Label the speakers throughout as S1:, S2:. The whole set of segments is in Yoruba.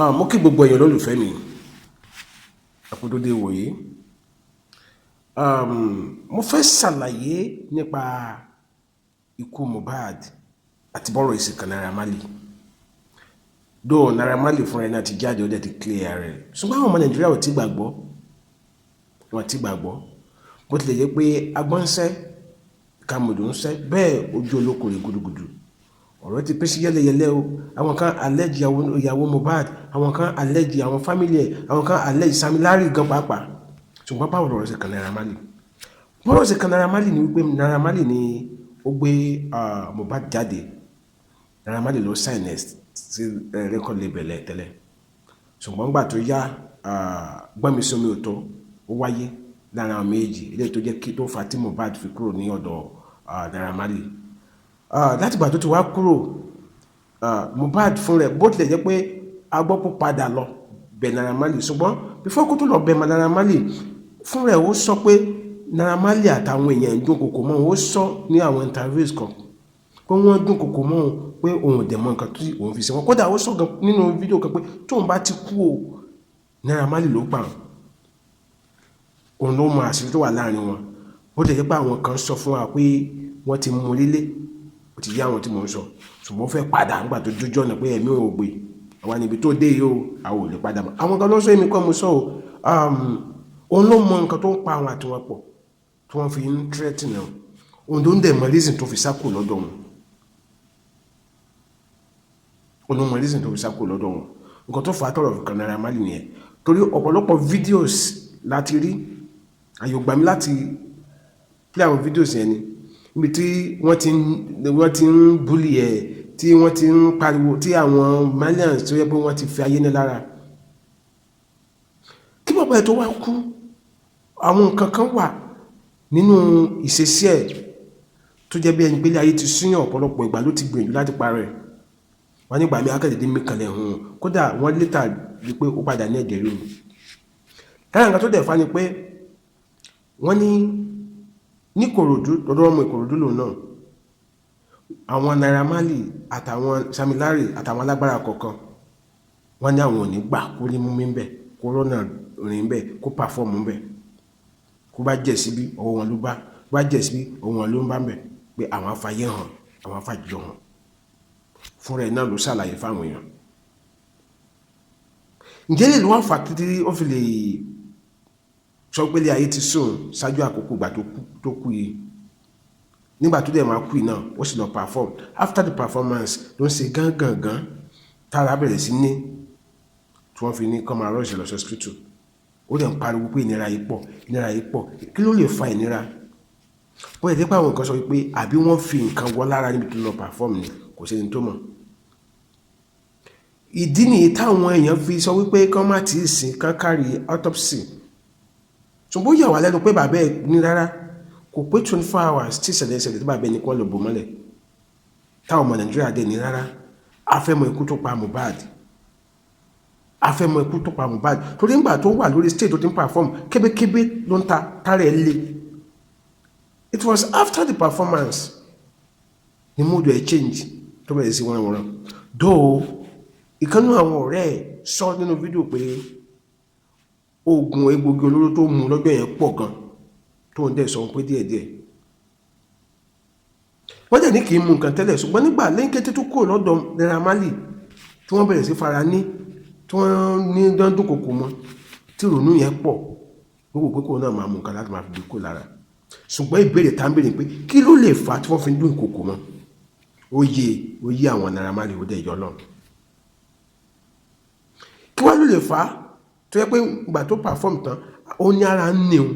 S1: Mo kí gbogbo ẹ̀yin olólùfẹ́ mi, ẹ kú dédé ìwòyí. Mo fẹ́ ṣàlàyé nípa ikú Mohbad àti bọ́rọ̀ ṣe kan Naira Marley. Though Naira Marley fúnra ẹ̀ náà ti jáde, ó dẹ̀ ti clear rẹ̀. Ṣùgbọ́n àwọn ọmọ Nàìjíríà ò tí gbàgbọ́, wọ́n ti gbàgbọ́. Bó tilẹ̀ jẹ́ pé agbọ́n ń sẹ́, ìkàmọ̀dò ń sẹ́, bẹ́ẹ̀ ojú olóko rẹ̀ gudugudu. Ọ̀rọ̀ ti pín sí yẹ́lẹyẹ̀lẹ o. Àwọn kan allege ìyàwó Mohbad, àwọn kan allege àwọn family ẹ̀, àwọn kan allege Sam Larry gan pàápàá. Ṣùgbọ́n báwo lọ̀rọ̀ ṣe kan Naira Marley? Bọ́rọ̀ ṣe kan Naira Marley ni wípé Naira Marley ni ó gbé Mohbad jáde. Naira Marley ló sign ẹ̀ sí record label ẹ̀ tẹ́lẹ̀. Ṣùgbọ́n nígbà tó yá, gbọ́nmi sí omi ò tó, ó wáyé láàrin àwọn méjì. Eléyìí tó jẹ́ kí tó fa tí Mohbad fi kúrò ní ọ̀dọ̀ Naira Marley. Láti ìgbà tó ti wá kúrò, Mohbad fún rẹ̀, bó tilẹ̀ jẹ́ pé a gbọ́ pé ó padà lọ bẹ Naira Marley, ṣùgbọ́n before kó tó lọ bẹ Naira Marley, fún rẹ̀ ó sọ pé Naira Marley àtàwọn èèyàn ń dúnkokò mọ́ òun. Ó sọ ní àwọn interviews kan pé wọ́n dúnkokò mọ́ òun, pé òun ò dẹ̀ mọ nǹkan tí òun fi ṣe wọn. Kódà ó sọ gan nínú fídíò kan pé tóun bá ti kú o, Naira Marley ló pa òun. Òun ló mọ àṣírí tó wà láàrin wọn. Bó tilẹ̀ jẹ́ pé àwọn kan sọ fún wa pé wọ́n ti mú lílé, ó ti yé àwọn tí mò ń sọ. Ṣùgbọ́n ó fẹ́ padà nígbà tó dójú ọ̀nà pé ẹ̀mí òun ò gbé. Àwa níbi tó dé yìí o, a ò lè padà mọ́. Àwọn kan ló sọ, èmi kọ́ mo sọ o. Òun ló mọ nǹkan tó ń pa àwọn àti wọn pọ̀ tí wọ́n fi ń threaten wọn. Òun ló ń dẹ̀ mọ reason tó fi sá kúrò lọ́dọ̀ wọn. Òun ló mọ reason tó fi sá kúrò lọ́dọ̀ wọn. Nǹkan tó fà á tọ̀rọ̀ fi kan Naira Marley nìyẹn. Torí ọ̀pọ̀lọpọ̀ videos láti rí, àyè ò gbà mí láti play àwọn videos yẹn ni. Níbi tí wọ́n ti ń bully ẹ̀, tí wọ́n ti ń pariwo, tí àwọn Marlians tó yẹ pé wọ́n ti fi ayé ní lára. Kí bàbá ẹ̀ tó wá kú, àwọn nǹkan kan wà nínú ìṣesí ẹ̀ tó jẹ́ bí ẹni pé ilé ayé ti súyàn. Ọ̀pọ̀lọpọ̀ ìgbà ló ti gbìyànjú láti parẹ́. Wọ́n nígbà mí akẹ́dẹ̀dẹ̀ mí kanlẹ̀ hùn. Kódà wọ́n later rí pé ó padà ní ẹ̀jẹ̀ ríru. Lára nǹkan tó dẹ̀ fa ni pé wọ́n ní Ìkòròdú, lọ́dọ̀ ọmọ Ìkòròdú lòun náà, àwọn Naira Marley àtàwọn Sam Larry àtàwọn alágbára kọ̀ọ̀kan, wọ́n ní àwọn ò ní gbà kó rí mú mi ń bẹ̀, kó rọ́nà rìn bẹ̀, kó perform ń bẹ̀. Kó bá jẹ̀ síbí, ọwọ́ wọn ló bá, bá jẹ̀ síbí, ọwọ́ wọn ló ń bá ń bẹ̀, pé àwọn afayé hàn, àwọn afájọ hàn. Fúnra ẹ̀ náà ló ṣàlàyé fáwọn èèyàn. Ǹjẹ́ lè ló wá fà títí ó fi lè sọ pé ilé ayé ti sùn ṣáájú àkókò ìgbà tó kú yìí? Nígbà tó dẹ̀ máa kú yìí náà, ó sì lọ perform. After the performance ló ń ṣe gángangan, tára bẹ̀rẹ̀ sí ní tí wọ́n fi ní kọ́ máa rush lọ sí hospital. Ó dẹ̀ ń pariwo pé ìnira yìí pọ̀, ìnira yìí pọ̀. Kí ló lè fa ìnira? Bóyá jẹ́ pé àwọn nǹkan sọ wípé àbí wọ́n fi nǹkan wọ́ lára níbi tó lọ perform ni, kò sí ẹni tó mọ̀. Ìdí nìyí táwọn èèyàn fi sọ wípé kán má tí ì sin, kán carry autopsy. Ṣùgbọ́n ó yà wá lẹ́nu pé bàbá ẹ̀ ní rárá, kò pé 24 hours tí ìṣẹ̀lẹ̀ ìṣẹ̀lẹ̀ tí bàbá ẹ̀ ní kí wọ́n lọ bò mọ́lẹ̀. Táwọn ọmọ Nàìjíríà dẹ̀ ní rárá, a fẹ́ mọ ikú tó pa Mohbad, a fẹ́ mọ ikú tó pa Mohbad, torí nígbà tó wà lórí stage tó ti ń perform, kébékébé ló ń ta tààrẹ̀ ẹ̀ le. It was after the performance ni mood ẹ̀ change, tó bẹ̀rẹ̀ sí wọ́nranwọ́nran. Though ìkan nínú àwọn ọ̀rẹ́ ẹ̀ sọ nínú fídíò pé oògùn egbògi olóró tó mú lọ́jọ́ yẹn pọ̀ gan, tó ń dẹ̀ sọ pé díẹ̀díẹ̀. Wọ́n dẹ̀ ní kì í mu nǹkan tẹ́lẹ̀, ṣùgbọ́n nígbà lẹ́yìn kété tó kúrò lọ́dọ̀ Naira Marley, tí wọ́n bẹ̀rẹ̀ sí fara ní, tí wọ́n ní dọ́ndún kòkò mọ́, tí ìrònú yẹn pọ̀ gbogbo, pé kò náà máa mú nǹkan láti máa fi gbé kó lára. Ṣùgbọ́n ìbéèrè tá ń béèrè pé kí ló lè fà á tí wọ́n fi ń dún ìkòkò mọ́, ó yé, ó yé àwọn Naira Marley, ó dẹ̀ yọ lọ́n. Kí wá ló lè fà á tó yẹ pé ìgbà tó perform tán, ó ní ara ń ní òun?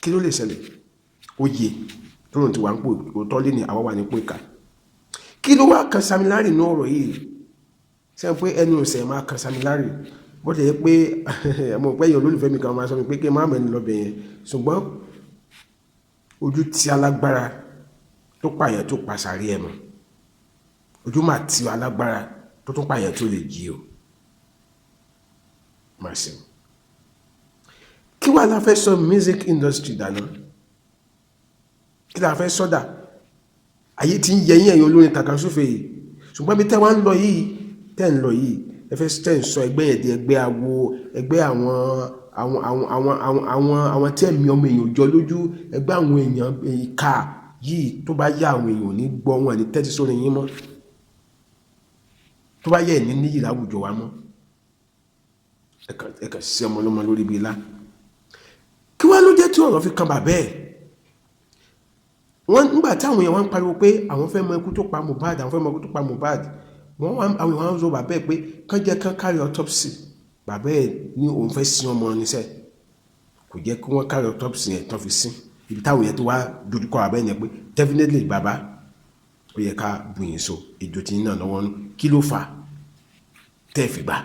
S1: Kí ló lè ṣẹlẹ̀? Ó yé tó lóun ti wà ń pò òótọ́ lé ní àwọn wà nípò ìkà. Kí ló wá kan Sam Larry ní ọ̀rọ̀ yìí? Ṣe pé ẹnu ọ̀sẹ̀ máa kan Sam Larry, bó ti yẹ pé mo pẹ́ yẹn, olólùfẹ́ mi kan máa sọ mi pé kí n má mẹ́nu lọ bẹ̀ yẹn, ṣùgbọ́n ojú ti alágbára tó pààyàn tó pa sàárì ẹ̀ mọ́, ojú máa ti alágbára tó tún pààyàn tó lè jí o máa ṣe. Kí wàá la fẹ́ sọ music industry dáná? Kí la fẹ́ sọ́dà? Ayé tí ń yẹ yín, ẹ̀yin olórin tàkasúfè yìí, ṣùgbọ́n bí tẹ́ wá ń lọ yìí. Tẹ́ ń lọ yìí, ẹ fẹ́ tẹ́ ń sọ ẹgbẹ́ yẹn di ẹgbẹ́ awo, ẹgbẹ́ àwọn tí ẹ̀mí ọmọ èèyàn jọ lójú, ẹgbẹ́ àwọn èèyàn ìka yìí. Tó bá yá, àwọn èèyàn ò ní gbọ́, wọn ní tẹ́tí sórí yín mọ́. Tó bá yẹ, ẹ̀ ní níyì láwùjọ wa mọ́. Ẹ kàn sí ọmọ ọlọ́mọ lórí ibi ilá. Kí wá ló jẹ́ tí ọ̀rọ̀ fi kan bàbá ẹ̀? Wọ́n nígbà tí àwọn èèyàn wọ́n ń pariwo pé àwọn fẹ́ mọ ikú tó pa Mohbad, àwọn fẹ́ mọ ikú tó pa Mohbad, wọ́n wá àwọn èèyàn wọ́n sọ bàbá ẹ̀ pé kán jẹ́ kán carry autopsy. Bàbá ẹ̀ ní òun fẹ́ sin ọmọ níṣẹ́, kò jẹ́ kí wọ́n carry autopsy yẹn tán fi sin. Ibi táwọn yẹn tó wá dojúkọ bàbá yẹn pé definitely, bàbá, ó yẹ ká bùyìn so èjò tí ń nà lọ́wọ́ nù. Kí ló fà tẹ́ ẹ̀ fi gbà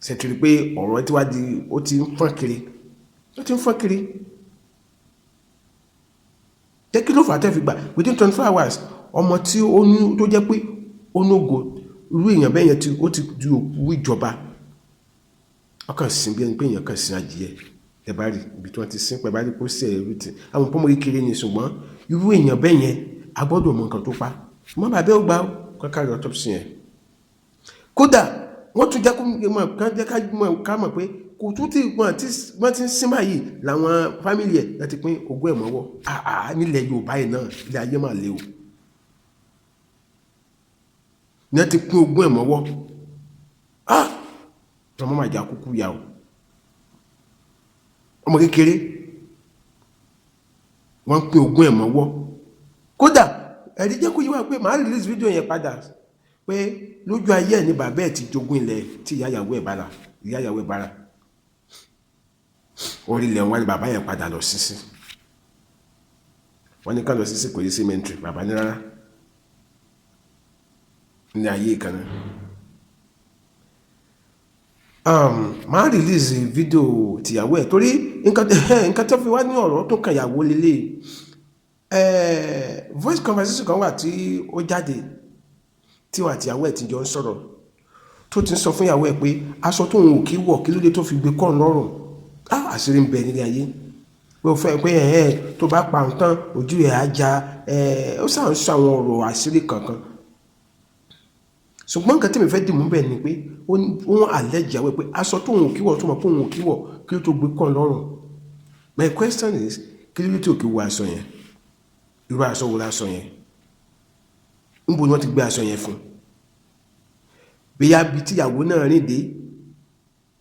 S1: ṣètìlí pé ọ̀rọ̀ tí wá di, ó ti ń fọ́n kiri, ó ti ń fọ́n kiri jẹ́? Kí ló fà tẹ́ fi gbà within 24 hours, ọmọ tí ó ní tó jẹ́ pé ó nógo, irú èèyàn bẹ́ẹ̀ yẹn tí ó ti di òkú ìjọba, ọkàn sin bí ẹni pé èèyàn kàn sin adìyẹ. Ẹ bá rí ibi tí wọ́n ti sin pẹ̀, bá rí kó sí ẹ̀rú tí àwọn pọ́nmọ́ kékeré ni. Ṣùgbọ́n irú èèyàn bẹ́ẹ̀ yẹn, a gbọ́dọ̀ mọ nǹkan tó pa. Ṣùgbọ́n bàbá ò gbà ó kọ́ carry autopsy yẹn. Kódà wọ́n tún jẹ́ kó mọ̀, kán jẹ́ ká mọ̀ pé kò tún tí wọ́n ti ń sin báyìí làwọn family ẹ̀ láti pín ogún ẹ̀ mọ́wọ́. Àà, nílẹ̀ Yorùbá yìí náà, ilé ayé máa le o. Ní wọ́n ti pín ogún ẹ̀ mọ́wọ́. Ah, ọmọ máa jà kúkú yà o. Ọmọ kékeré, wọ́n pín ogún ẹ̀ mọ́wọ́. Kódà ẹ̀rí jẹ́ kó yé wa pé màá release video yẹn padà, pé lójú ayé ẹ̀ ní bàbá ẹ̀ ti jogún ilẹ̀ tí ìyá ìyàwó ẹ̀ bára, ìyá ìyàwó ẹ̀ bára orí ilẹ̀ wọn ni bàbá yẹn padà lọ sísí. Wọ́n ní ká lọ sísí kò yí cemetery. Bàbá ní rárá, ní ayé kan náà. Máa release video tìyàwó ẹ̀ torí nǹkan tó fi wá ní ọ̀rọ̀ tó kàn yàwó lélẹ̀. Voice conversation kan wà tí ó jáde tí wà tìyàwó ẹ̀ ti jọ ń sọ̀rọ̀, tó ti ń sọ fún ìyàwó ẹ̀ pé aṣọ tóun ò kí wọ̀, kí ló dé tó fi gbé kọ́ lọ́rùn? Ah, àṣírí ń bẹ nílé ayé. Pé o fẹ́ pé ẹ̀ tó bá pa nǹkan, ojú ẹ̀ á já ẹ̀. Ó sàn ń sọ àwọn ọ̀rọ̀ àṣírí kankan. Ṣùgbọ́n nǹkan tí mi fẹ́ dìmú bẹ́ẹ̀ ni pé ó ń àlẹ́jì ìyàwó ẹ̀ pé aṣọ tóun ò kí wọ̀, tó mọ̀ pé òun ò kí wọ̀, kí ló tó gbé kọ́ lọ́rùn? My question is, kí ló dé tí ò kí wọ aṣọ yẹn? Irú aṣọ wo láṣọ yẹn? Níbo ni wọ́n ti gbé aṣọ yẹn fún? Bíyá bí tíyàwó náà rìn dé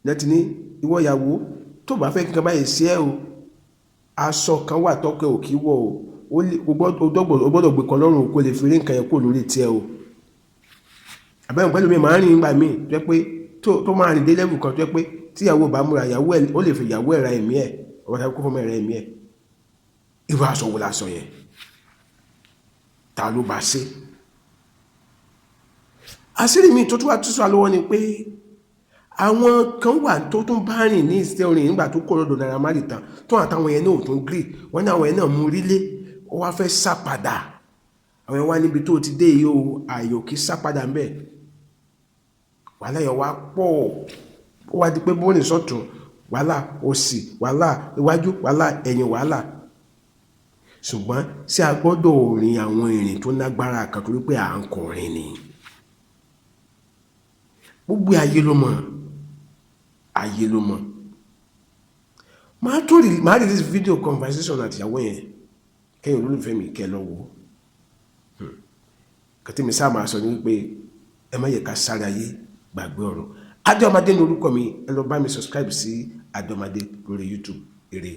S1: láti ní ìwọ ìyàwó tó bá fẹ́ kí nǹkan báyìí sí ẹ o, aṣọ kan wà tọ́kẹ́ ò kí wọ̀ o, o gbọ́dọ̀ gbé kan lọ́rùn kó lè fi rí nǹkan yẹn kó lórí tiẹ̀ o. Àbẹ̀wò pẹ̀lú mi máa ń rìn nígbà míì tó jẹ́ pé tó máa rìn dé level kan tó jẹ́ pé tíyàwó bá múra, ìyàwó ẹ̀ ó lè fi ìyàwó ẹ̀ ra ẹ̀mí ẹ̀, ọ̀rọ̀ tàbí kó fọmọ ẹ̀ ra ẹ̀mí ẹ̀. Irú aṣọ wo láṣọ yẹn? Ta ló bá ṣe? Àṣírí mi tó tún wá tún sọ lọ́wọ́ ni pé àwọn kan wà tó tún bá rìn ní ìṣẹ́ orin nígbà tó kó lọ́dọ̀ Naira Marley tán, tó àtàwọn yẹn náà ò tún gírì. Wọ́n ní àwọn yẹn náà mú rílé, ó wá fẹ́ sá padà. Àwọn yẹn wá níbi tó ti dé yìí o, ààyò kì í sá padà ń bẹ̀. Wàhálà yẹn wá pọ̀. Ó wá di pé bóni sọ́tún wàhálà, òsì wàhálà, iwájú wàhálà, ẹ̀yìn wàhálà. Ṣùgbọ́n ṣé a gbọ́dọ̀ rìn àwọn ìrìn tó lágbára kan torí pé à ń kọrin ni? Gbogbo ayé ló mọ̀, ayé ló mọ̀. Máa tó rí, máa release video conversation àti ìyàwó yẹn, kẹ́yìn olólùfẹ́ mi kẹ́ lọ wò ó. Kàtí mi sáà máa sọ ní wípé ẹ má yẹ ká sáré ayé gbàgbé ọ̀rọ̀. Adéọmọdé ní orúkọ mi. Ẹ lọ bá mi subscribe sí Adéọmọdé lórí YouTube. Ire.